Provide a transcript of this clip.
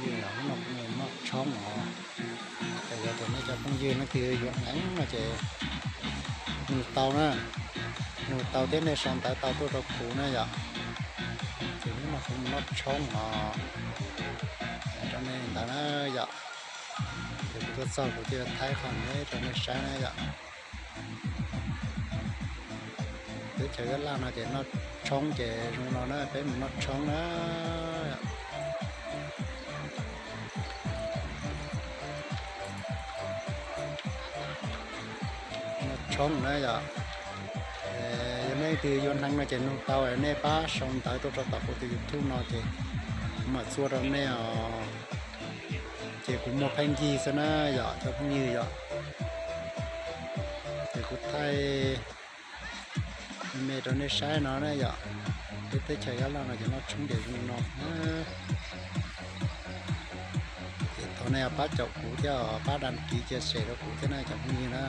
Hnub no kuv noj tshoob os. Ces yog tias nej cov phooj ywg leej twg yuav hneev no ces nug tau na, nug tau thiab nej sau ntawv tau tuaj rau kuv na yom. Ces hnub no kuv mus noj tshoob os, rau nej ntawd na yom. Ces kuv tuaj txog kuv thiaj thaij qhov no rau nej saib na yom. Teb chaws Nyab Laj no ces noj tshoob ces zoo no na, peb mus noj tshoob na. Noj tshoob na yom. Yog nej leej twg yuav hneev no ces nug tau, nej pab sau ntawv tuaj rau tom kuv tus YouTube no ces kuv mam txua rau nej os. Ces kuv muag pheej yig xwb na yom cov phooj ywg yom. Ces kuv thaij me me rau nej saib no na yom. Peb teb chaws Nyab Laj no ces noj tshoob ces zoo no na. Ces thov nej pab caum kuv thiab pab đăng ký chia sẻ rau kuv thiab na cov phooj ywg na.